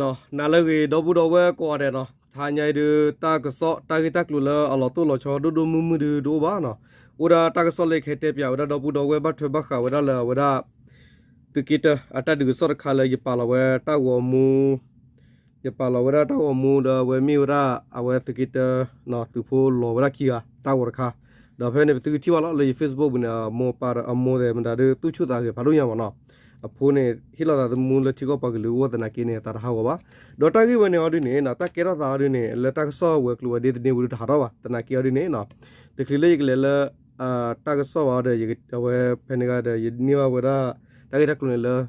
နၤလၢအဂ့ၤ ဒီပုၢ်ဒီဝဲၢ်ကိးဂၤဒဲးနီၤ, တဟါညါအံၤဒုး တၢ်ကစီၣ်တၢ်ဂ့ၢ်တၢ်ကျိၤလၢအလီၤတိၢ်လီၤဆီဒိၣ်ဒိၣ်မုၢ်မုၢ်ဒုးတအိၣ်ဘၣ်နီၤ. အိၣ်ဒၣ်တၢ်ကစီၣ်လၢကဟဲတဲပၠးဝဲဒၣ်ဒီပုၢ်ဒီဝဲၢ်ဘၣ်ထွဲဘၣ်ဃးဝဲဒၣ်လၢအဝဲဒၣ် သုးက့တၢ အတၢ်ဒုးကစီၣ်တခါလၢယပာ်လီၤဝဲတၢ်ဂီၤမူ ယပာ်လီၤဝဲဒၣ်တၢ်ဂီၤမူဒီးအဝဲမ့ၢ်ဝဲဒၣ် အဝဲသုးက့တၢ သုးဖိလီၤဝဲဒၣ်ခံဂၤ တၢ်ဂီၤတခါ, ဒီးဖဲန့ၣ် ပသုကထံၣ်ဘၣ်လီၤလၢယ Facebook ပူၤန့ၣ် အမိၢ်ပၢ်ဒီးအမိၢ်သဲးမတၤဒုး သူၣ်ဆူၣ်သးဂဲၤဖးဒိၣ်ညါမ့ၢ်နီၤ. အဖိန့ၣ် ဟ့ၣ်လီၤသးသမူလၢထံကီၢ်ပှၤကလုာ်အဂီၢ်သနာ်က့န့ၣ် အသးတဟးဂီၤဘၣ်. ဒီးတၢ်ဂ့ၢ်ဝဲန့ၣ်အီၤဒုးန့ၣ် တၢ်ကဲထီၣ်သးအီၤဒုးန့ၣ် လၢတၢ်ကစီၣ်ဝဲၤကျိၤဝဲၤဒ့သန့ဝံၤဒုးတဟးထီၣ်ဘၣ်. သနာ်က့အီၤဒုးန့ၣ် တချုးလၢယကလဲၤလၢ တၢ်ကစီၣ်ဘၣ်ဒီး အဝဲဖဲန့ၣ်ဂၤဒီး ယန့ၢ်ဘၣ်ဝဲဒၣ် တၢ်ဂ့ၢ်တၢ်ကျိၤန့ၣ်လၢ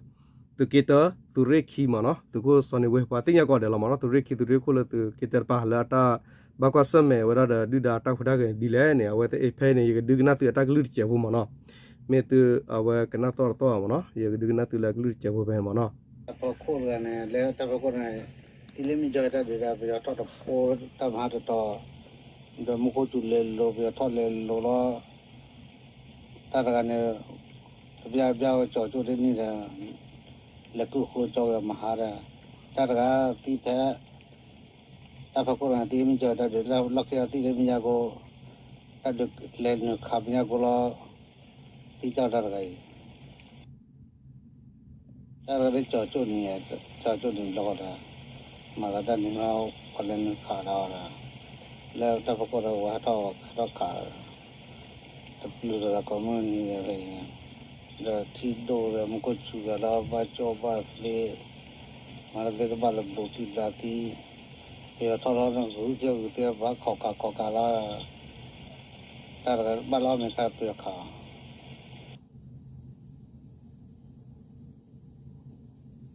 သုးက့တၢ သုးရ့ၣ်ခံမ့ၢ်နီၤ, သုးခိၣ်စီၤန့ၣ်ဝ့ၢ် ပှၤသ့ၣ်ညါကိးဂၤဒဲးလီၤမ့ၢ်နီၤ, သုးရ့ၣ်ခံ သုးရ့ၣ်ခိၣ်လၢသုးက့တၢတပၤ လၢအတၢ်ဘၣ်ကွၢ်ဆၢၣ်မဲာ်ဝဲဒၣ်ဒီး ဒုၣ်ဒါတၢ်ဟူးတၢ်ဂဲၤဒ်လဲၣ်န့ၣ် အဝဲသ့ၣ်ဖဲအံၤန့ၣ် ယကဒုးကနၣ်သုအတၢ်ကလုၢ်တစဲးဖိမ့ၢ်နီၤ, မ့ၢ်သုအဝဲကနၣ်သီၣ်တသီၣ်မ့ၢ်နီၤ, ယကဒုးကနၣ်သုလၢအကလုၢ်တစဲးဖိဖဲမ့ၢ်နီၤ. တၢ်ဖီခိၣ်တဂၤန့ၣ် လၢတၢ်ဖီခိၣ်န့ၣ် သံလၢမ့ၢ်ကၠီတၢ်ဒုးဒီး ပယီၤထီၣ်တဖိတၢ်မၤတတီၤ, ဒီးမူခိၣ်စူၤလဲၤလိၤ ပယီၤထီၣ်လဲၤလိၤလီၤ. တၢ်တဂၤန့ၣ် တဘျီဘျီကၠီကၠိၣ်တန့ၢ်ဒီး လဲၤကုၢ်ဃုကၠီဝဲမဟါဒီး တၢ်တဂၤသံဖဲ တၢ်ဖီခိၣ်တဂၤန့ၣ် သံလၢမ့ၢ်ကၠီတၢ်ဒုး လီၢ်ခံအီၤသံလၢမ့ၢ်ညါကိ တၢ်ဒုးလဲၤနုာ်ခးမ့ၢ်ညါကိလီၤ. သံတၢ်တၢ်တဂၤအံၤ တၢ်တဂၤလၢကၠီကၠိၣ်န့ၣ် ကၠီကၠိၣ်န့ၣ်လီၤဒီး မၤသးတၢ်န့ၣ် ပှၤလဲၤနုာ်ခးဒီးအီၤဒီး လၢတၢ်ဖီခိၣ်ဒီး ဝဲဟဲထီၣ်ဝဲဟဲထီၣ်ခး တပျုၤဒီးကိးမုၢ်နံၤဒီး ဒီးထံဒိၣ်ဒီး မူခိၣ်စူၤဒီး ဘၣ်ကၠီၣ်ဘၣ်သ့ မၤလၢသ့ၣ်တဘၣ်လၢဘျိးသံဘျါသံ ပယီၤထီၣ်လီၤ ဂုာ်ကဲဂုာ်သ့ ဘၣ်ခိးခးခိးခးလီၤ. တၢ်တဂၤဘၣ်လၢအီၣ်မ့ၤခါပယီၤခး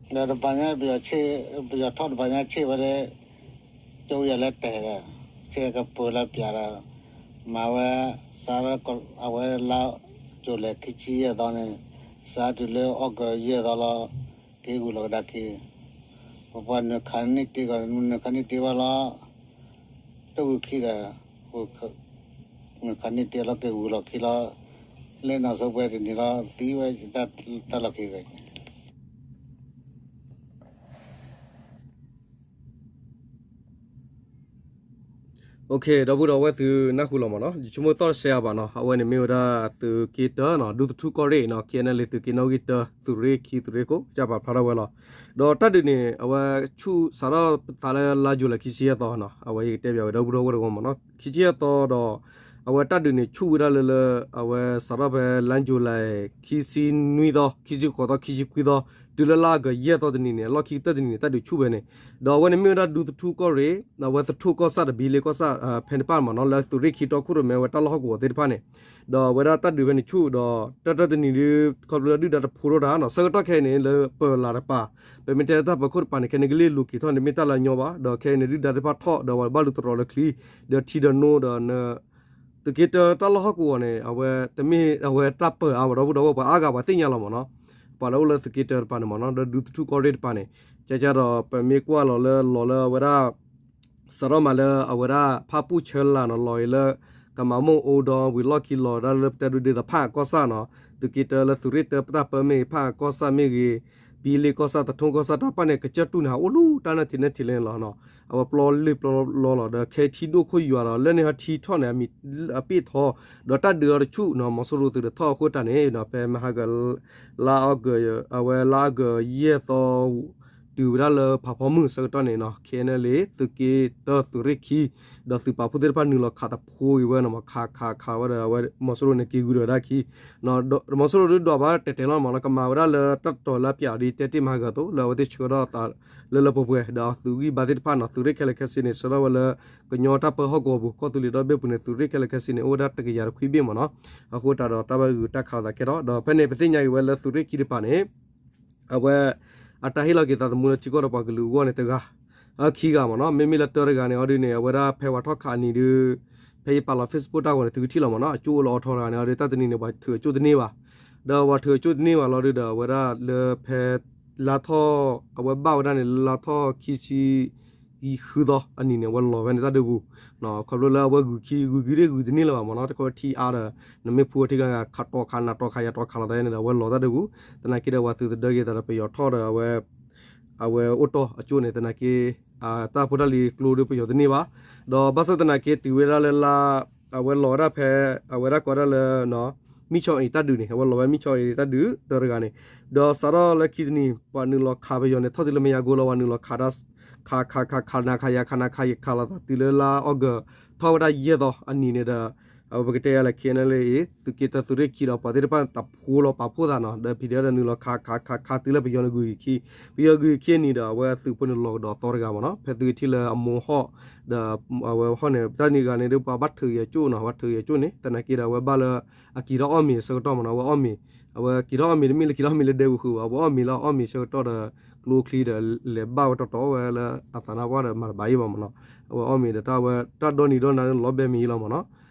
ဒီးတဘျီညါ ပယီၤထီၣ်တဘျီညါဆ့ၣ်ဝဲလၢ ကၠိယၤလၢတဲာ်ဒီး ဆ့ၣ်ကပၢၤလၢပျးဒီး မၤဝဲ စးထီၣ် အဝဲလါကၠိလဲၤခံဆံယဲၢ်သီန့ၣ် စးတုၤလၢအီကူးယဲၢ်သီလီၤ က့ၤဂုာ်လီၤကဒါက့ၤ ပပှၤနုာ်ခးန့ၢ်တ့ၢ်ကီး နုာ်ခးန့ၢ်တ့ၢ်ဝဲလီၤ တဂုာ်ခံဒီး နုာ်ခးန့ၢ်တ့ၢ်လီၤ က့ၤဂုာ်လီၤခံလီၤ လၢနီၢ်စိပှဲၤတနံၤလီၤ သံဝဲတၢ်လီၢ်ခံဂၤ ဒီပုၢ်ဒီဝဲၢ်သုနၢ်ဟူလီၤမ့ၢ်နီၤ, ယဆိကမိၣ်သီၣ်တစဲးအါဘၣ်နီၤ, အဝဲန့ၣ်မ့ၢ်ဝဲဒၣ်သုးက့တၢနီၤ, ဒူသထူၣ်ကီၢ်ရ့ၣ်နီၤ, ခ့ၣ်အဲၣ်အဲၣ်လ့ၣ် သုးက့နီၣ်ဂံၢ်တၢ သုးရ့ၣ်ခံ သုးရ့ၣ်ခိၣ် ကစၢ်ပာ်ဖျါထီၣ်ဝဲလီၤ. ဒီးတၢ်ဒုးန့ၣ် အဝဲဆူၣ်စးထီၣ်ပသးလၢလါယူၤလံ ခံဆံယဲၢ်သီနီၤ, အဝဲယကတဲပၠးဝဲဒီပုၢ်ဒီဝဲၢ်တဂီၢ်မ့ၢ်နီၤ, ခံဆံယဲၢ်သီဒီး အဝဲတၢ်ဒုးန့ၣ် ဆူၣ်ဝဲဒၣ်လၢလၢ အဝဲစးထီၣ်ဖဲလါယူၤလံ ခံဆံနွံသီ ခံဆံဃိးသီ ခံဆံခွံသီ တုၤလၢလါအီကူးယဲၢ်သီတနံၤန့ၣ် အလီၢ်ခံကတၢၢ်တနံၤန့ၣ် တၢ်ဒုးဆူၣ်ဖဲန့ၣ်, ဒီးအဝဲန့ၣ်မ့ၢ်ဝဲဒၣ်ဒူသထူၣ်ကီၢ်ရ့ၣ် အဝဲသထူၣ်ကီၢ်ဆၣ်ဒီးဘံလ့ကီၢ်ဆၣ် ဖဲန့ၣ်တဖၣ်မ့ၢ်နီၤ, လၢသုးရ့ၣ်ခံတီခိၣ်ရိၣ်မဲဝဲတၢ်လီၢ်ဟီၣ်ကဝီၤသ့ၣ်တဖၣ်န့ၣ်, ဒီးအဝဲဒၣ်တၢ်ဒုးဖဲန့ၣ်ဆူၣ်ဒီး တၢ်တၢၢ်တနံၤဒုး ခီဖျိလၢဒုၣ်ဒါတဖိထီၣ်တၢ်နီၤ, ဆၢကတီၢ်ခဲအံၤန့ၣ် လၢပၢၤလးတပၤ ပမ့ၢ်တဲလၢတၢ်ပၢၤခိၣ်တပၤန့ၣ် ခဲန့ၣ်ကလ့ၢ်လူၤက့ၤထီၣ်န့ၣ် မ့ၢ်တၢ်လၢအညီဘၣ်, ဒီးခဲအံၤန့ၣ် ဒုၣ်ဒါသ့ၣ်တဖၣ်ထီၣ်ဒီးဝဲဘၣ်လူၤသရိာ်လၢချံ, ဒီးထံဒီးနိဒီး သုးက့တၢတၢ်လီၢ်ဟီၣ်ကဝီၤန့ၣ် အဝဲတမ့ၢ်အဝဲတၢ်ပၢၤအါဘၣ်, ဒီပုၢ်ဒီဝဲၢ်ပှၤအါဂၤပှၤသ့ၣ်ညါလီၤမ့ၢ်နီၤ, ပှၤလၢအိၣ်လၢသုးက့တၢတပၤန့ၣ်မ့ၢ်နီၤ, ဒီးဒူသထူၣ်ကီၢ်ရ့ၣ်တပၤန့ၣ် ကကဒီးပမ့ၢ်ကွၢ်လီၤလၢလီၤလၢအဝဲဒၣ် စးထီၣ်မးလၢအဝဲဒၣ်ဖၣ်ပူၣ်ဆၢလာ်နီၤ, လီၤအံၤလၢ ကမၤမိၢ်အိဒီဝံၤလီၢ်ခံလီၤဒၣ်လၢပတဲဒုးဒ်သိးဖၣ်အကီၢ်ဆၣ်နီၤ, သုးက့တၢလၢသုးရ့ၣ်တၢပတၢ်ပၢမ့ၢ်ဂ့ၤ, ဖၣ်အကီၢ်ဆၣ်မ့ၢ်ဂ့ၤ, ဘံလ့ကီၢ်ဆၣ် သထူၣ်ကီၢ်ဆၣ်တၢ်တဖၣ်န့ၣ် ကစၢၢ်တူၢ်န့ၣ် ဟးအိၣ်လူၤတၢ်နၢ်ထံးနၢ်ထံးလဲၣ်န့ၣ်လီၤ. အဝဲပျီလ့ၢ်ပျီလီလီၤ ဒီးခဲထံဒိၣ်ခိၣ်ယွၤဒီး လၢန့ၣ်ဟီထံထီၣ်န့ၣ် အမံၤအပ့ၢ်ထီ, ဒီးတၢ်ဒုးအီၤတဆူၣ်နီၤ, မီၤစိရိၤသုးဒီးထီၣ်အဃိတၢ်န့ၣ် ဖဲမဟါက လါအီကူး အဝဲလါအီကူးယဲၢ်သီ တုၤဝဲဒၣ်လၢဖးဖီမုၢ်ဆၢကတီၢ်န့ၣ်နီၤ, ခ့ၣ်အဲၣ်အဲၣ်လ့ၣ် သုးက့တၢ သုးရ့ၣ်ခံ ဒီးသုးပာ်ဖှိၣ်သ့ၣ်တဖၣ်နုာ်လီၤခးသဖိက့ၤဝဲနီၤ, ခးခးခးဝဲဒီးအဝဲမီၤစိရိၤန့ၣ်က့ၤဂုာ်ဒီးဝဲဒၣ်ခံ, မီၤစိရိၤဒုးဒွးဘၣ်တဲာ်တဲာ်လီၤမ့ၢ်နီၤ, ကမၤဝဲဒၣ်လၢတၢ်တတီၤလၢအပျးအီၤဒ်တဲတ့ၢ်မဟါကသိး လၢအဝဲသ့ၣ်ဆှၢထီၣ်အသးလၢလၢပှဲၤပှဲၤ, ဒီးသုးဂံၢ်ဘါသ့ၣ်တဖၣ်နီၤ, သုးရ့ၣ်ခဲလၢာ်ခဲဆ့န့ၣ် ဆှၢထီၣ်ဝဲလၢ ကညီတၢ်ပၢဟီၣ်ကဝီၤပူၤ ကီၢ်သူလ့ၤဒီဘ့ၣ်ပူၤန့ၣ် သုးရ့ၣ်ခဲလၢာ်ခဲဆ့န့ၣ် အိၣ်ဝဲဒၣ်တကယၤတခွံဘ့ၣ်မ့ၢ်နီၤ, အဃိသတးဒီးတၢ်ဘၣ်ဂုာ်တၢ်ခးလိာ်သးကဲထီၣ်, ဒီးဖဲန့ၣ် ပသ့ၣ်ညါက့ၤဝဲလၢသုးရ့ၣ်ခံတပၤန့ၣ် အဝဲ အတၢ်ဟ့ၣ်လီၤက့ၤသးသမူလၢထံကီၢ်ဒီးပှၤကလုာ်အဂီၢ်န့ၣ်တဂၤ, အခံဂၤမ့ၢ်နီၤ, မ့မ့ၢ်လၢတၢတဂၤန့ၣ်အီၤဒုးန့ၣ် အဝဲဒၣ်ဖဲပှၤထီၣ်ခးအနံၤဒုး ဖဲယပာ်လီၤ Facebook တၢ်ဂီၤန့ၣ် သုကထံၣ်လီၤမ့ၢ်နီၤ, အကၠိအိၣ်လၢအီထီတဂၤန့ၣ်အီၤဒုး တၢ်တနံၤန့ၣ် ပှၤထုးအကၠိတန့ၢ်ဘၣ်, ဒီးပှၤထုးအကၠိတန့ၢ်ဘၣ်လီၤဒုးဒီး အဝဲဒၣ်လၢဖဲ လါထီၣ် အဝဲဘၣ်ဝဲဒၣ်န့ၣ် လါထီၣ်ခံဆံ ဃုသီအနံၤန့ၣ် အဝဲလီၤဝဲန့ၣ်တၢ်ဒုးပူၤ, ခီဖျိလၢအဝဲဂုာ်ခံ ဂုာ်ခံရ့ၣ်ဂုာ်တန့ၢ်လၢၤဘၣ်မ့ၢ်နီၤ, တခီထံအါဒီး နမ့ၢ်ဖူအထံကလၢၤ ခးတီၤခးနးတီၤခးယၤတီၤခးလီၤသးန့ၣ်ဒီး အဝဲလီၤတၢ်ဒုးပူၤ, သနာ်က့ဒီး ပှၤသုးသဒၢက့ၤသးဒီးပယီၤထီၣ်ဒီး အဝဲ အဝဲအိၣ်တီၢ်အကၠိၣ်န့ၣ် သနာ်က့ တၢ်ဖိတၢ်လံၤကျိဒီးပယီၤတန့ၢ်ဘၣ်. ဒီးဘၣ်ဆၣ်သနာ်က့တုၤဝဲဒၣ်လၢလါ အဝဲလီၤဝဲဒၣ်ဖဲ အဝဲဒၣ်ကိးဒၣ်လၢ မံၣ်ဆီအ့ၤတၢ်ဒုးန့ၣ် အဝဲလီၤဝဲမံၣ်ဆီအ့ၤတၢ်ဒုးတဂၤန့ၣ်, ဒီးစးထီၣ်လၢခံတနံၤ ပှၤနုာ်လီၤခးပယီၤန့ၣ် ထီၣ်တုၤလၢမယါကိလီၤ ပှၤနုာ်လီၤခး ခးခးခးခးနၤခးယၤခးနၤခးယၤခးလီၤသး တုၤလၢလါအီကူး ထီၣ်ဝဲဒၣ်ယဲၢ်သီအနံၤန့ၣ်ဒီး အဝဲပကတဲယၤလၢ ခဲအံၤန့ၣ်လၢ သုးက့တၢ သုးရ့ၣ်ခံဒီးပှၤသ့ၣ်တဖၣ်တၢ်ဖိလီၤပာ်ဖှိၣ်သးနီၤ ဒီး ဖံးဒဲး ဒီးနုာ်လီၤခးခးခးခးတုၤလၢပယီၤန့ၣ်ဂုၤက့ၤခံ, ပယီၤဂုၤက့ၤခံအနံၤဒီး အဝဲအသုးဖိန့ၣ်လီၤကဒီးသီတဂၤမ့ၢ်နီၤ ဖဲသုးက့ထံၣ်လၢအမိၢ်ဟီၣ် ဒီး အဝဲဟီၣ်န့ၣ် တၢ်န့ၣ်ဂၤန့ၣ်ဒီး ပှၤဘၣ်ထုးယၤကၠိၣ်နီၤ ဘၣ်ထုးယၤကၠိၣ်န့ၣ် သနာ်က့ဒီးအဝဲဘၣ်လၢ အက့ၤထီၣ်အီၣ်မ့ၤအဆၢကတီၢ်မ့ၢ်နီၤ အဝဲအီၣ်မ့ၤ အဝဲက့ၤထီၣ်အီၣ်မ့ၤတမ့ၢ်လၢက့ၤထီၣ်အီၣ်မ့ၤလၢဒဲပူၤဃုာ်ဘၣ် အဝဲအီၣ်မ့ၤလၢအီၣ်မ့ၤဆၢကတီၢ်ဒီး ကျိချံဒီး လဲၤဘၣ်ဝဲတီတီဝဲလၢအသးနါပှၢ်ဒီးမၤတဘၣ်ယံၤဘၣ်မ့ၢ်နီၤ, အဝဲအီၣ်မ့ၤဒီးတၢ်ဝဲတၢ်ဒီနံၤဒီနၤလီၤဘဲမ့ၤလီၤမ့ၢ်နီၤ,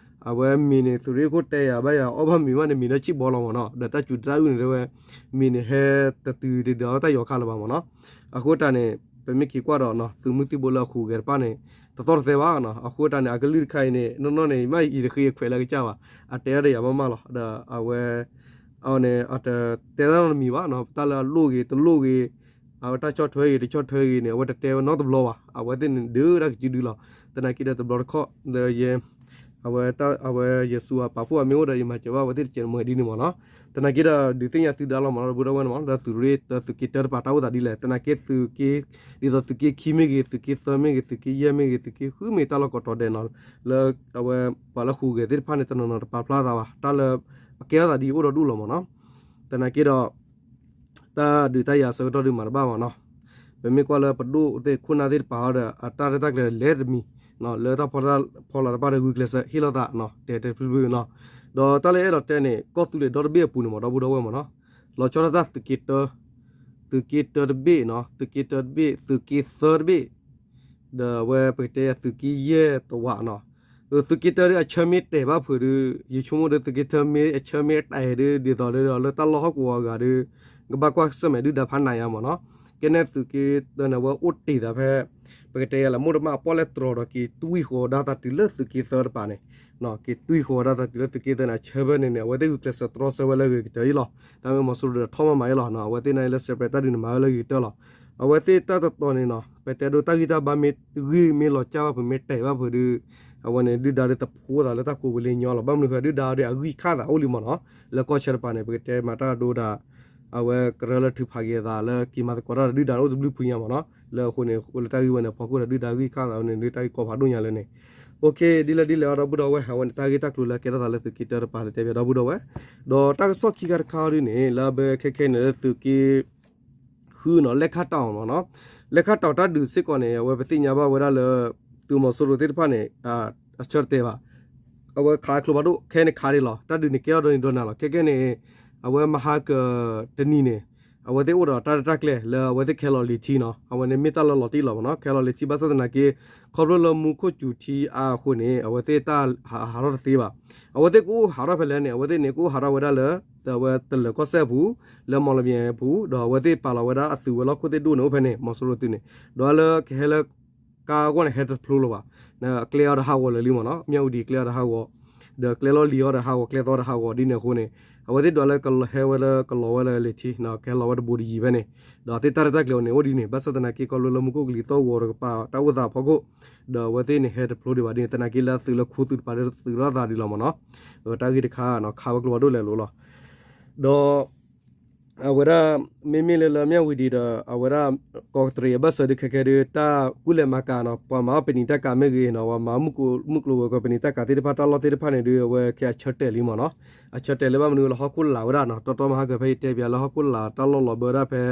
အဝဲမ့ၤန့ၣ် သုးရ့ၣ်ခိၣ်တဲယၤဘၣ်ယၤ အီၣ်ဘၣ်မ့ၤဘၣ်န့ၣ် မ့ၤဒီးဆံၣ်ဘီလီၤမ့ၢ်နီၤ ဒီးတၢ်စူၤတၢ်အုၣ်န့ၣ်တဲဝဲ မ့ၤန့ၣ်ဟဲတတုၤဒ်ဒီးတၢ်ယီၤခါလၢၤဘၣ်မ့ၢ်နီၤ, အဃိတၢ်န့ၣ် ပမ့ၢ်က့ၤကွၢ်ဒီး သုးမုၢ်သံၣ်ဘိလၢအဟူးဂဲၤတဖၣ်န့ၣ် တသီၣ်တသဲဘၣ်နီၤ, အဃိတၢ်န့ၣ် အကလုၢ်တခါအံၤန့ၣ် နီၢ်နီၢ်န့ၣ် မ့ၢ်ယတဃ့ခွဲးလၢကစၢ်ဘၣ် အတဲအီၤဒီးယၤမးမးလီၤ ဒီးအဝဲ အဝဲန့ၣ် အတတဲတၢ်နီတမံၤဘၣ်နီၤ တၢ်လၢအလိၣ်ဂ့ၤတလိၣ်ဂ့ၤ အဝဲတၢ်ဆီၣ်ထွဲဂ့ၤတဆီၣ်ထွဲဂ့ၤန့ၣ် အဝဲတတဲဝဲနီတဘျီဘၣ် အဝဲသ့ၣ်န့ၣ်ဒုးတၢ်ကစုဒုလီၤ, သနာ်က့ဒီး တဘျီတခီၣ် ဒီးယဲ အဝဲ အဝဲယစူၤအပာ်ဖှိၣ်အမ့ၢ်အိၣ်ဒီး ယမၤစၢၤဘၣ်အဝဲသ့ၣ်တကဲးမ့ၢ်ဒ်န့ၣ်မ့ၢ်နီၤ, သနာ်က့ဒီး ဒုးသ့ၣ်ညါသုဒါလီၤမ့ၢ်နီၤ ဒီပုၢ်ဒီဝဲၢ်န့ၣ်မ့ၢ် လၢသုးရ့ၣ် သုးက့တၢတပၤတၢ်အိၣ်သးဒ်လဲၣ် သနာ်က့သုးက့ ဒ်သိးသုးက့ခံမ့ၢ်ဂ့ၤ သုးက့သၢမ့ၢ်ဂ့ၤ သုးက့ယဲၢ်မ့ၢ်ဂ့ၤ သုးက့ဃုမ့ၢ်တၢ်လီၢ်ကိးတီၤဒဲးနီၤ, လၢ အဝဲ ပှၤလၢဟူးဂဲၤသ့ၣ်တဖၣ်န့ၣ် တနီၤနီၤတပာ်ဖျါသးဘၣ် တၢ်လၢအကဲထီၣ်သးဒ်အံၤအိၣ်ဒီးဒူၣ်လီၤမ့ၢ်နီၤ, သနာ်က့ဒီး တၢ်ဒုးတၢ်ယၤအဆၢကတီၢ်ဒုးမၤတဘၣ်ဘၣ်နီၤ, ပမ့ၢ်ကွၢ်လၢပဒိၣ်သ့ၣ်ခိၣ်နၢ်သ့ၣ်တပၤအီၤဒီး အတၢ်ရဲၣ်တၢ်ကျဲၤလဲၤတမံၤ လၢတၢ်ဖီလာ်တဖၣ်ဒီးဂုာ်ကျဲးစၢးဟ့ၣ်လီၤသးနီၤ တဲတဲဖျုဖျုနီၤ, ဒီးတၢ်လၢအဲၣ်ဒိးတဲန့ၣ် ကီၢ်သူလ့ၤဒီတဘ့ၣ်အပူၤန့ၣ်မ့ၢ် ဒီပုၢ်ဒီဝဲၢ်မ့ၢ်နီၤ, လီၤဆီဒၣ်တၢ်သုးက့တၢ သုးက့တၢတဘ့ၣ်နီၤ သုးက့တၢတဘ့ၣ် သုးက့သၢတဘ့ၣ် ဒီးအဝဲပကတဲယၤသုးက့ယဲၢ်တဝးနီၤ, သုးက့တၢဒီးအဆၢမ့ၢ်တဲာ်ဘၣ်ဖုးဒီး ယဆိကမိၣ်ဒီးသုးက့တၢမ့ၢ်အဆၢမ့ၢ်တဲာ်ဒီး ဒ်သိးဒီးလၢတၢ်လီၢ်ဟီၣ်ကဝီၤအဂၤဒီး ကဘၣ်ကွၢ်ဆၢၣ်မဲာ်ဒုၣ်ဒါဖးနးယါမ့ၢ်နီၤ, ကဲန့ၣ်သုးက့တၢန့ၣ် အဝဲအိၣ်တ့ၢ်သးဖဲ ပကတဲယၤလၢမိၢ်တမၣ်အပီၣ်လဲၣ်တြီၤဒီး က့ၤတွံၢ်ဃီၤဒၣ်သးတုၤလၢသုးက့သၢတပၤန့ၣ် က့ၤတွံၢ်ဃီၤဒၣ်သးတုၤလၢသုးက့သၢန့ၣ် အဆၢဖဲန့ၣ်န့ၣ် အဝဲသ့ၣ်ဂုာ်ကျဲးစၢးတြီဆၢဝဲလၢအဂ့ၤကတၢၢ်အံၤလီၤ, တၢ်မ့ၢ်မီၤစိရိၤဒီးထီၣ်မးမးအံၤလီၤ, အဝဲသ့ၣ်န့ၣ်လၢ separate တၢ်ဒုးန့ၣ် မၤဝဲလၢအဂ့ၤကတၢၢ်လီၤ, အဝဲသ့ၣ်တၢ်တတီၤန့ၣ်နီၤ ပတဲဒိတၢ်ဂံၢ်တၢ်ဘါမ့ၢ်ဂံၢ်မ့ၢ်လီၤစၢ်ဘၣ်ဖုးမ့ၢ်တဲာ်ဘၣ်ဖုးဒီး အဝဲန့ၣ်ဒုၣ်ဒါဒီးသဖှိသးလၢတၢ်ကိးပူၤလၢညီလီၤ, ဘၣ်မနုၤဃိဒုၣ်ဒါဒီးအဂံၢ်ခးသးအိၣ်လံမ့ၢ်နီၤ, လၢကီၢ်ဆၢတပၤန့ၣ် ပကတဲမၤတၢ်ဒိဒၣ် အဝဲကရၢလၢထုးဖးက့ၤအသးလၢက့ၤမၤသကိးတၢ်ဒီးဒုၣ်ဒါန့ၣ်အိၣ်တဘျုးဖုညါမ့ၢ်နီၤ, လၢအဃိန့ၣ် အိၣ်လၢတၢ်ဂ့ၢ်ဝဲန့ၣ် အဖီခိၣ်ဒီးဒုၣ်ဒါဂံၢ်ခးသးဝဲန့ၣ် ဒုးတၢ်ဂ့ၢ်ကီဖးဒိၣ်ညါလၢန့ၣ်, ဒ်လဲၣ်ဒ်လဲၣ်အီၤဒီပုၢ်ဒီဝဲၢ် အဝဲန့ၣ်တၢ်ဂ့ၢ်တၢ်ကျိၤလၢကဲထီၣ်သးလၢသုးက့တၢတပၤလၢတဲဘၣ်ဒီပုၢ်ဒီဝဲၢ်, ဒီးတၢ်ကစီၣ်ခံခါတခါအီၤဒ်န့ၣ် လၢအဘၢခဲခဲန့ၣ်လၢသုးက့ ဃုနီၤ လဲၣ်ခၣ်တီၤမ့ၢ်နီၤ, လဲၣ်ခၣ်တီၤတၢ်ဒုးစ့ၢ်ကီးန့ၣ် အဝဲပသ့ၣ်ညါဘၣ်ဝဲဒၣ်လၢ သုးမီၤစိရိၤသ့ၣ်တဖၣ်န့ၣ် အဆၢတတဲာ်ဘၣ်, အဝဲခးကျိဖးဒိၣ်ခဲန့ၣ်ခးဒံးလီၤ, တၢ်ဒုးန့ၣ်ကဲထီၣ်ဒီနံၤဒီနၤလီၤ, ခဲခဲန့ၣ် အဝဲမဟါကတနံၤန့ၣ် အဝဲသ့ၣ်အိၣ်ဒီးတၢ်ရဲၣ်တၢ်ကျဲၤလၢအဝဲသ့ၣ်ခဲလီၤလံၤထံနီၤ, အဝဲန့ၣ်မ့ၢ်တၢ်လၢလီၤတံၢ်လီၤမ့ၢ်နီၤ, ခဲလီၤလံၤထံဘၣ်ဆၣ်သနာ်က့ ခီဖျိလၢမူခိၣ်စူၤထံအါအဃိန့ၣ် အဝဲသ့ၣ်တၢ်ဟးထီၣ်တသ့ဘၣ်, အဝဲသ့ၣ်ကအိၣ်ဟးထီၣ်ဖဲလဲၣ်န့ၣ် အဝဲသ့ၣ်န့ၣ် ကအိၣ်ဟးထီၣ်ဝဲဒၣ်လၢ အဝဲတလၢၤကီၢ်စဲၣ်အပူၤ လၢမီၣ်လမၠဲၣ်အပူၤ ဒီးအဝဲသ့ၣ်ပာ်လီၤဝဲဒၣ်အသုးဝဲလီၢ်ခိၣ်သ့ၣ်ဒိၣ်န့ၣ်အိၣ်ဖဲန့ၣ် မီၤစိရိၤသုးန့ၣ်, ဒီးလၢကဟဲလၢ ကါအဂီၢ်န့ၣ် ဟဲတဖျိလၢၤဘၣ်, ကျဲအီၤဒီးဟးဂီၤလၢာ်လံမ့ၢ်နီၤ, မၠၣ်ဝတံၤကျဲအီၤဒီးဟးဂီၤ, ဒီးကျဲလီၢ်လံၤအီၤဒီးဟးဂီၤ ကျဲသီဒီးဟးဂီၤဒ်န့ၣ်အဃိန့ၣ်, အဝဲသ့ၣ်ဒွးလၢကဟဲဝဲလၢကလီၤဝဲလၢလံၤထံ, ကဟဲလီၤဝဲတဘူးတယံၤဖဲန့ၣ်, ဒီးသ့ၣ်တၢ်ရဲၣ်တၢ်ကျဲၤအီၤန့ၣ် အိၣ်ဒ်န့ၣ်, ဘၣ်ဆၣ်သနာ်က့ ခီဖျိလၢမူခိၣ်ကလံၤသီၣ်ဂီၤတကပၤ တၢ်အိၣ်သးအဖီခိၣ်, ဒီးအဝဲသ့ၣ်န့ၣ်ဟဲတဖျိဒံးဘၣ်ဒ်န့ၣ်, သနာ်က့လၢအသုးလၢခိသုးတပၤဒီးသုးရီၣ်သးဒံးလီၤမ့ၢ်နီၤ, တၢ်ဂ့ၢ်တခါ ခးဝဲကျိဖးဒိၣ်လဲၤလိၤလီၤ, ဒီး အဝဲဒၣ် မ့မ့ၢ်လၢလၢမၠၣ်ဝတံၤဒီး အဝဲဒၣ် ကီးကတရံးအဘၢၣ်စၢၤဒုးခဲခဲဒုး တၢ်ကူၣ်လဲၤမၤကၤနီၤ, ပှၤမၤအီၣ်ပနံာ်တၢ်ကၤမ့ၢ်ဂ့ၤနီၤ, ပှၤမၤမုၢ်ကျိၤဝဲၤကွာ်ပနံာ်တၢ်ကၤသ့ၣ်တဖၣ် တၢ်လီၢ်သ့ၣ်တဖၣ်န့ၣ်ဒုး အဝဲခဲအဆၢတဲာ်လံမ့ၢ်နီၤ, အဆၢတဲာ်လၢဘၣ်မနုၤလၢဟီၣ်ခိၣ်လာ်ဝဲဒၣ်နီၤ, တီတီမဟါကၢၤဖဲယတဲပၠးလၢဟီၣ်ခိၣ်လာ်တၢ်လီၢ်လီၤဘၢဒၣ်ဖဲ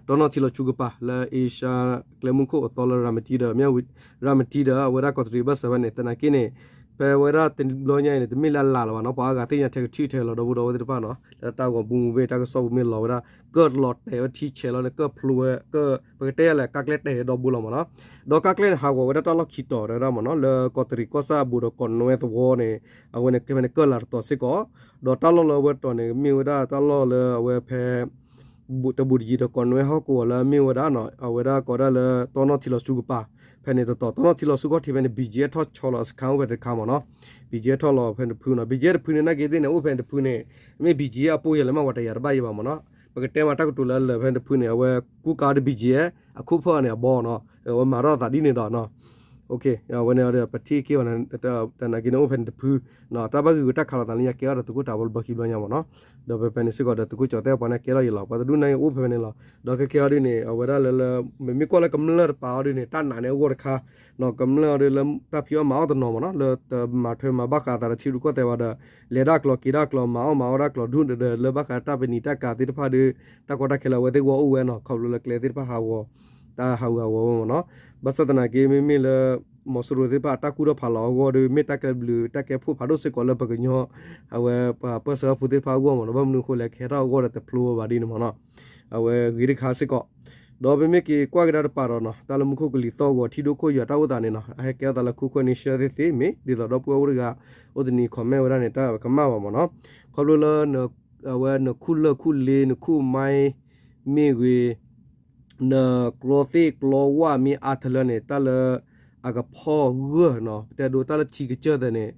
တီနီၣ်ထံလီၤဆူကပၤ လၢအ့ရှါကျဲမုၢ်ခိၣ်အသီလၢရၤမတံဒီး မၠၣ်ဝတံၤ ရၤမတံဒီး အဝဲဒၣ်ကီးကတရံးအဘၢၣ်စၢၤဖဲန့ၣ်, သနာ်က့န့ၣ် ဖဲဝဲဒၣ်တဘျီညါအံၤန့ၣ် တမ့ၢ်လၢအလၢ်လၢၤဘၣ်နီၤ, ပှၤအါဂၤသ့ၣ်ညါထဲကထံၣ်ထဲလီၤ ဒီပုၢ်ဒီဝဲၢ်သ့ၣ်တဖၣ်နီၤ, လၢတၢ်ဂီၤမူမူဘ့ၣ် တၢ်ကစီၣ်ပူၤမ့ၢ်လီၤဝဲဒၣ် ကၢၢ်လီၤတဲာ်ဝဲထံဆဲးလီၤန့ၣ် ကၢၢ်ဖျိဝဲ ပကတဲလဲၣ် ကါကျဲတဲာ်ဒီဘိလီၤမ့ၢ်နီၤ, ဒီးကါကျဲန့ၣ် ဟးဂီၤဝဲဒၣ်တၢ်လီၢ်ခံတီၤဒၣ်မ့ၢ်နီၤ, လၢကီးတရံးကီၢ်ဆၣ်အဘူးဒီးကီးနွဲသဝီန့ၣ်, အဝဲန့ၣ်ကဲဖဲန့ၣ်ကၢၢ်လၤတတီၤစ့ၢ်ကီး, ဒီးတၢ်လီၢ်လၢအဝဲတီၤန့ၣ် မ့ၢ်ဝဲဒၣ်တၢ်လီၢ်လၢအဝဲဖဲ တဘူးတယံၤဒီးကီးနွဲဟီၣ်ကဝီၤလၢအမ့ၢ်ဝဲဒၣ် အဝဲဒၣ်ကိးဒၣ်လၢ တီနီၣ်ထံလီၤဆူကပၤ, ဖဲန့ၣ်တတီၤ တီနီၣ်ထံလီၤဆူခီၣ်ထံးဖဲန့ၣ် ဘံၣ်ကၠံၣ်အဲၣ်ထီၣ်ဆီလီၤ အစခန်း အိၣ်ဖဲတခါမ့ၢ်နီၤ, ဘံၣ်ကၠံၣ်အဲၣ်ထီၣ်လီၤဖဲန့ၣ်တဖုနီၤ, ဘံၣ်ကၠံၣ်အဲၣ်တဖုန့ၣ် နာ်က့သ့ၣ်န့ၣ် အိၣ်ဖဲန့ၣ်တဖုန့ၣ်, မ့ၢ်ဘံၣ်ကၠံၣ်အဲၣ်အပိၢ်ယဲၢ်လၢမ့ၢ်ဝဲတယာ်တဘၣ်ယဲၢ်ဘၣ်မ့ၢ်နီၤ, ပကတဲမးတၢ်ကတိၤလၢအလၢာ်ဖဲန့ၣ်တဖုန့ၣ် အဝဲကူကၤဒီး ဘီကၠံၣ်အဲၣ် အခိၣ်ဖၢၣ်န့ၣ်အဘီနီၤ အဝဲမၤထီၣ်သးဒ်န့ၣ်ဒီးနီၤ အဝဲန့ၣ်ဒီး ပထံၣ်က့ၤအီၤ တၢ်နာ်က့န့ၣ်အိၣ်ဖဲန့ၣ်တဖု တၢ်ဘၣ်ဂ့ၢ်ဂူာ်တၢ်ခးလိာ်သးလၢညါကဲထီၣ်ဒီးသုးခိၣ်တၤဘီလၢဘီခံဘျီညါမ့ၢ်နီၤ ဒီးဖဲဖဲန့ၣ်စ့ၢ်ကီးဒီးသုးခိၣ်ကၠီၣ်တဲၣ်ပှၤန့ၣ်ကဲထီၣ်ယံာ်လီၤ ပှၤတဒူၣ်န့ၣ်အိၣ်ဖဲဖဲန့ၣ်လီၤ ဒီးကဲကဲအီၤဒ်န့ၣ် အဝဲဒၣ်လၢလၢ မ့မ့ၢ်ကွၢ်လၢကမျၢၢ်တပၤအီၤဒ်န့ၣ် တၢ်နာ်န့ၣ်အဂီၢ်တခါ ကမျၢၢ်အီၤဒ်လၢတၢ်ဖံးအီၣ်မၤအီၣ်တနီၤမ့ၢ်နီၤ လၢတမၤထွဲမၤဘၣ်ဃးအသးဒီးထံရူၢ်ကီၢ်သဲးဘၣ်ဒီး လဲၤဒၣ်ကျီၤက့ၤဒၣ်ကျီၤ မၤအီၣ်မၤအီၣ်ဒၣ်ကျီၤဒူၣ်ဒီး လၢဘၣ်ဃးတၢ်ပနံာ်တၢ်ကၤသ့ၣ်တဖၣ်ဒီး တၢ်ကီတၢ်ခဲလၢာ်အဝဲသ့ၣ်ဂီၢ်အိၣ်ဝဲနီၤ ခီဖျိလၢကျဲသ့ၣ်တဖၣ်ဟးဂီၤ တၢ်ဟးဂူာ်ဟးဂီၤဝဲမ့ၢ်နီၤ ဘၣ်ဆၣ်သနာ်က့ မ့မ့ၢ်လၢ မီၤစိရိၤသ့ၣ်တဖၣ်အတၢ်ကူၣ်ထီၣ်ဖးလီၤအဂီၢ်ဒီး မ့ၢ်တၢ်ကဲဘျုးတၢ်ကဲဖှိၣ်ဖးဒိၣ်စ့ၢ်ကီးလၢပကညီ အဝဲပှၤပၢၢ်ဆၢဖိသ့ၣ်တဖၣ်အဂီၢ်မ့ၢ်နီၤ ဘၣ်မနုၤအဃိလဲၣ် ကဟဲထီၣ်အဂီၢ်ဒီးတဖျိဝဲဘၣ်ဒ်န့ၣ်မ့ၢ်နီၤ အဝဲဂ့ၤတခါစ့ၢ်ကီး ဒီးပမ့ၢ်က့ၤကွၢ်ကဒါတပၤဒီးနီၤ တၢ်လၢမူခိၣ်ကလံၤသီၣ်ဂီၤထံဒိၣ်ခိၣ်ယွၤတၢ်အိၣ်သးန့ၣ်နီၤ အဟဲကဲထီၣ်သးလၢ Kuki Nation သ့ၣ်သ့ၣ်မ့ၢ် ဒ်သိးဒီပုၢ်ဝဲၢ်အိၣ်တဂၤ အိၣ်တနံၤ comment ဝဲဒၣ်န့ၣ် တၢ်ကမၣ်ဘၣ်မ့ၢ်နီၤ ခီဖျိလၢ အဝဲနခူၣ်လၢၢ်ခူၣ်လ့ နခူၣ်မါ မ့ၢ်ဂ့ၤ နကျီသ့ၣ်ကျီဝၣ်မ့ၢ်အါထီၣ်လၢန့ၣ် တၢ်လၢ အကဖီၣ်ဂၢၢ်နီၤ ပတဲဒိတၢ်လၢထံကစၢၢ်သ့ၣ်န့ၣ်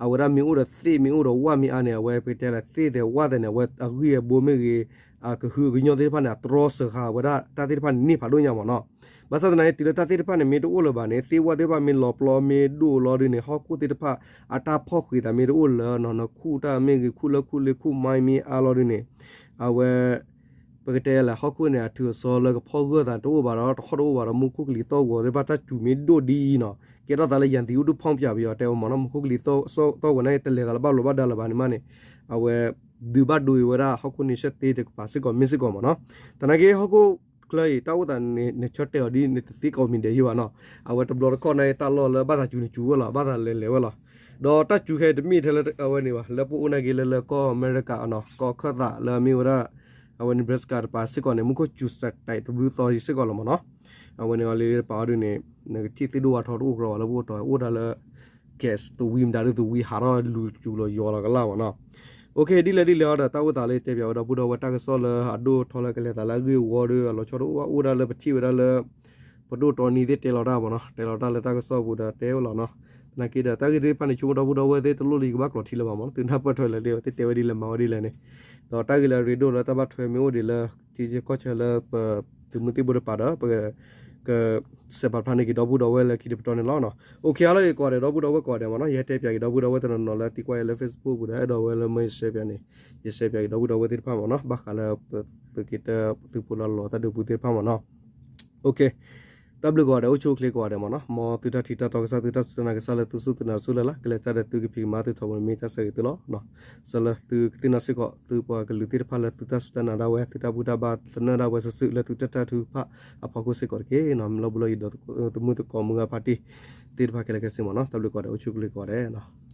အဝဲဒၣ်မ့ၢ်အိၣ်ဒီးသ့ၣ်မ့ၢ်အိၣ်ဒီးဝၣ်မ့ၢ်အါန့ၣ် အဝဲပကတဲလၢသ့ၣ်သ့ၣ်ဝၣ်သ့ၣ်န့ၣ် အဝဲအဂံၢ်အဘါမ့ၢ်ဂ့ၤ အကဟုအကညီၢ်သ့ၣ်တဖၣ်န့ၣ် အတြီစှၤဃာ်ဝဲဒၣ်တၢ်သ့ၣ်တဖၣ်န့ၣ်န့ၢ်ဖးဒိၣ်ညါမ့ၢ်နီၤ ဘၣ်ဆၣ်သနာ်က့ တုၤလၢတၢ်သ့ၣ်တဖၣ်န့ၣ်မ့ၢ်တအိၣ်လၢၤဘၣ်န့ၣ် သ့ၣ်ဝၣ်သ့ၣ်တဖၣ်မ့ၢ်လီၤပျီမ့ၢ်ဒိၣ်လီၤဒ်န့ၣ် ဟီၣ်ခိၣ်သ့ၣ်တဖၣ် အတၢ်ဖီၣ်ဃံးသးမ့ၢ်တအိၣ်လၢၤနီၤ နခူၣ်တၢ်မ့ၢ်ဂ့ၤ ခူၣ်လၢၢ်ခူၣ်လ့ ခူၣ်မါမ့ၢ်အါလီၤဒ်န့ၣ် အဝဲ ပကတဲလဲၣ် ဟီၣ်ခိၣ်န့ၣ် အထုးအစီလၢကဖီၣ်ဂၢၢ်သးတအိၣ်ဘၣ်ဒီး တဟီၣ်တအိၣ်ဘၣ်ဒီး မူခိၣ်ကလံၤသီၣ်ဂီၤသ့ၣ်တဖၣ်တၢ်စူၤမ့ၢ်ဒိၣ်ဒ်အံၤနီၤ ကဲထီၣ်သးလၢ ရန်သူ ဒုးဖီၣ်ပၠး ပယီၤတဲဝဲမ့ၢ်နီၤ မူခိၣ်ကလံၤသီၣ်ဂီၤန့ၣ် တလဲၤသးလၢဘၣ်ဘျီးဘၣ်ဒါလၢၤဘၣ်န့ၣ်မးန့ၣ် အဝဲ ဒုးဘၣ်ဒိဝဲဒၣ် ဟီၣ်ခိၣ်န့ၣ်ဆၢတဲာ်တကပၤစ့ၢ်ကီးမ့ၢ်စ့ၢ်ကီးမ့ၢ်နီၤ သနာ်က့ ဟီၣ်ခိၣ်ချၢအံၤ တၢ်အိၣ်သးန့ၣ် နဆၢတဲာ်အီၤဒ်န့ၣ် တသ့ကိးမံၤဒဲးယံၤဘၣ်နီၤ အဝဲတဘျီတခီၣ်န့ၣ် တၢ်လီၢ်လၢဘၣ်သးစူၤန့ၣ်စူၤဝဲလီၤ ဘၣ်သးလဲၤလဲၤဝဲလီၤ ဒီးတၢ်စူၤခဲအံၤတမ့ၢ်ထဲလၢအဝဲန့ၣ်ဘၣ် လၢပအိၣ်နာ်က့လၢလၢကီၢ်အမဲရကၤနီၤ ကီၢ်ခၢၣ်သးလၢအမ့ၢ်ဝဲဒၣ် အဝဲ Nebraska တပၤစ့ၢ်ကီးန့ၣ် မူခိၣ်စူၤစဲးတဲးတဘျုးသီစ့ၢ်ကီးလီၤမ့ၢ်နီၤ အဝဲန့ၣ်အီၤလံတပၤအီၤဒ်န့ၣ် နကထံၣ်သ့ၣ်ဒိၣ်ဝါထီတအိၣ်ကြၢးဘၣ်လၢပအိၣ်တီ အိၣ်ဒၣ်လၢ gas သဝံမတၤဒုးသဝံ ဟးထီၣ်လူၤစူၤလီၤယီၤလီၤကလၢ်မ့ၢ်နီၤ OK ဒ်လဲၣ်ဒ်လဲၣ်အီၤဒီး တၢ်အိၣ်သးလၢတဲပၠးဝဲဒီပုၢ်ဒီဝဲၢ်တၢ်ကစီၣ်လၢအဒိၣ်ထီလၢကလဲၤသးလၢအဂ့ၢ်အဝီဒီး အလီၤဆီတအိၣ်ဘၣ် အိၣ်ဒၣ်လၢပထံၣ်ဝဲဒၣ်လၢ ပဒိၣ်တီနံၤသ့ၣ်တဲလီၤတၢ်မ့ၢ်နီၤ တဲလီၤတၢ်လၢတၢ်ကစီၣ်ပူၤဒီးတဲဝဲလီၤနီၤ သနာ်က့ဒီး တၢ်ဂ့ၢ်သ့ၣ်တဖၣ်န့ၣ် ဆိကမိၣ်ဒီပုၢ်ဒီဝဲၢ်သ့ၣ်တလိၣ်လၢယကဘၣ်ကျိးထံလၢၤဘၣ်မ့ၢ်နီၤ သုနၢ်ပၢၢ်ထွဲလၢၤလံ သ့ၣ်တဲဝဲဒ်လဲၣ်မၤဝဲဒ်လဲၣ်န့ၣ် ဒီးတၢ်ဂ့ၢ်လၢအရ့ဒိၣ်လၢတၢ်ဘၣ်ထွဲမ့ၢ်အိၣ်ဒံးလၢ ထံဆၢကီၢ်ဆၢလၢပသုးမုၢ်သံၣ်ဘိတပၤဒီး ပက ကစဲးပာ်ဖျါန့ၢ်က့ၤဒီပုၢ်ဒီဝဲၢ်လၢခံတပတီၢ်န့ၣ်လီၤ. OK ဟါလၢအဂ့ၤကိးဂၤဒဲး ဒီပုၢ်ဒီဝဲၢ်ကိးဂၤဒဲးမ့ၢ်နီၤ, ယဟဲတဲပၠးက့ၤဒီပုၢ်ဒီဝဲၢ်တနီၤနီၤလၢသံကွၢ်ယၤလၢ Facebook ပူၤဒီး အဲၣ်ဒိးဝဲလၢမ့ၢ်ယ share ပၠးန့ၣ် ယ share ပၠးက့ၤဒီပုၢ်ဒီဝဲၢ်သ့ၣ်တဖၣ်မ့ၢ်နီၤ, ဘၣ်ဃးလၢပသုးက့တၢ သုးဖိလၢလီၤတၢ်ဒုးပူၤသ့ၣ်တဖၣ်မ့ၢ်နီၤ. OK တၢ်ဘျုးကိးဂၤဒဲး အိၣ်ဆူၣ်အိၣ်ချ့ကိးဂၤဒဲးမ့ၢ်နီၤ, မ်သုတၢ်ထံၣ်တၢ်တီကစၢ် သုတၢ်စူၢ်တၢ်နာ်ကစၢ်လၢသုစူၢ်သုနာ်တစူၢ်လၢ်လၢ် ကလဲၤတၢ်ဒီးသုကဖံးကမၤသုထီဘိန့ၣ်မ့ၢ်တၢ်ဆၢဂ့ၤသုလီၤ. ဆၢလၢသုကသ့ၣ်နီၣ်စ့ၢ်ကီး သုပှၤကလုာ်သ့ၣ်တဖၣ်လၢသုတၢ်စူၢ်တၢ်နာ်ဒၣ်ဝဲ သုတၢ်ဘူၣ်တၢ်ဘါသနၢၣ်ဒၣ်ဝဲစုာ်စုာ်လၢသုတၢ်ထူၣ်ဖးအဖီခိၣ်စ့ၢ်ကီးတက့ၢ်. လီၢ်ဘလီၢ်ယဒီးသမုၢ်သကိးမုၢ်ဂၤဖါတံၢ်သ့ၣ်တဖၣ်ခဲလၢာ်ခဲဆ့မ့ၢ်နီၤ, တၢ်ဘျုးကိးဂၤဒဲး အိၣ်ဆူၣ်အိၣ်ချ့ကိးဂၤဒဲး